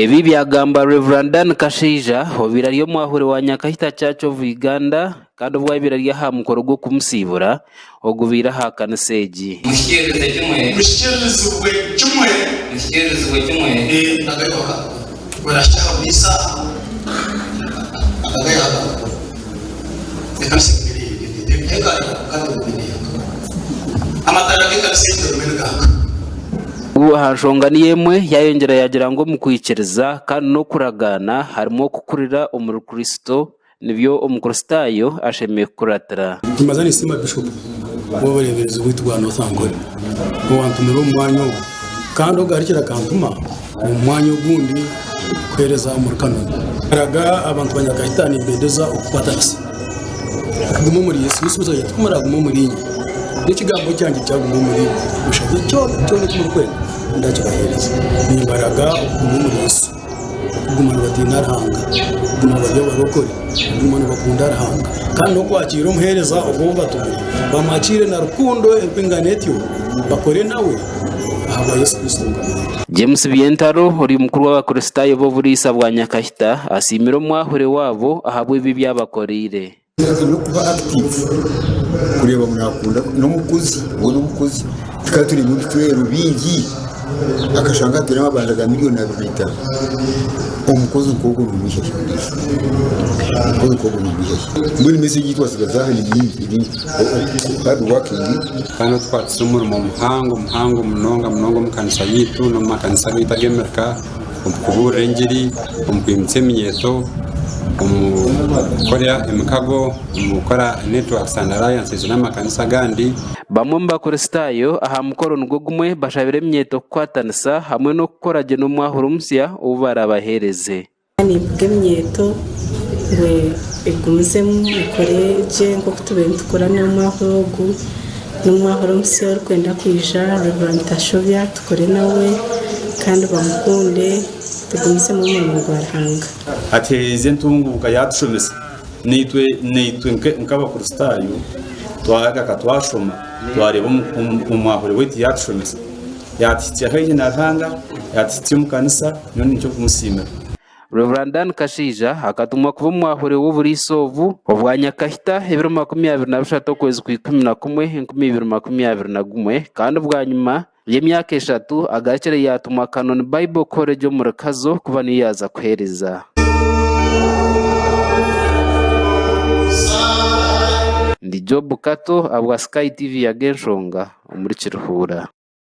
Ebi byagambwa Rev. Dan Kashaija obaire ari omwahuri wa Nyakahita Church of Uganda kandi obu abaire ari aha mukoro gw'okumusiibura ogubaire aha kanisa egi. Muhikiiririze kimwe. Muhikiiririzibwe kimwe. Muhikiiririzibwe kimwe. Aha nshonga niyo emwe, yaayongyera yaagira ngu omu kwikiriza kandi n'okuragaana harimu okukurira omuri Kristo, nibyo Omukristaayo ashemereire kukuratira. Nimbaza ninsiima Bishop w'obureeberezi bwaitu bwa North Ankole owantumire omu mwanya ogu kandi ogarukire akantuma omu mwanya ogundi kuheereza omuri Kanoni. Raga abantu ba Nyakahita nimbendeza okukwatanisa kuguma omuri Yesu. Yesu Kristo agira ati, Ku muraagume omuriinye, n'ekigambo kyangye kyaguma omuriimwe, mushabe kyona kyona eki murikwenda, ndakibaheereza. Nimbaraga okuguma omuri Yesu, okuguma nibatiina Ruhanga, okuguma bari abarokore, okuguma nibakunda Ruhanga, kandi n'okwakiira omuheereza ogwo ou batumire, bamwakiire na rukundo erikwingana etyo, bakore nawe. Ahabwa Yesu Kristo Mukama waitu. James Byentaro ori mukuru w'abakristaayo b'oburiisa bwa Nyakahita asiimire omwahure waabo ahabw'ebi ebi abakoreire. N'okuba active kureeba ngu nakunda n'omukozi we n'omukozi tukaba turi ebicwero bingi akashanga atwire amabanja ga miriyoni 25 omukozi nk'ogwo nomwiha hi ondiijo omukozi nk'ogwo nomwiha hi mbwenu emesegi ei twasigaza aha ni nyingi ni nyingi hard working. Kandi otukwatise omurimo muhango muhango munonga munonga omu kanisa yaitu n'omu makanisa gaitu ag'emirika omu kubuurira engiri, omu kwimutsya eminyeeto, omu kukora emikago, omu kukora networks and alliances n'amakanisa agandi. Bamwe omu Bakristaayo aha mukoro nigwo gumwe bashabire eminyeeto kukwatanisa hamwe n'okukora gye n'omwahuri omusya ou barabaheereze. Nimpiga eminyeeto ngu egumizemu ekore gye nk'oku tubaire nitukora n'omwaka ogu, n'omwaka omusya orikwenda kwija Rev. Tashobya tukore nawe kandi bamukunde tugumizemu omurimo gwa Ruhanga. Atuheereize entunguuka yaatushomesa. Naitwe naitwe nk'Abakristaayo twagaruka twashoma twareeba omwahuri waitu yaatushomesa. Yaatuhitsya haihi na Ruhanga, yaatuhitsya omu kanisa, nyowe nikyo nkumusiimira. Rev. Dan Kashaija akatumwa kuba omwahure w'oburiisa obu obwa Nyakahita ebiro 23 okwezi kwa 11 2021 kandi bwanyima y'emyaka eshatu agarukire yaatumwa Canon Bible College omuri Kazo kuba niyo yaaza kuheereza. Ndi Job Kato ahabwa Sky TV Ag'enshonga omuri Kiruhura.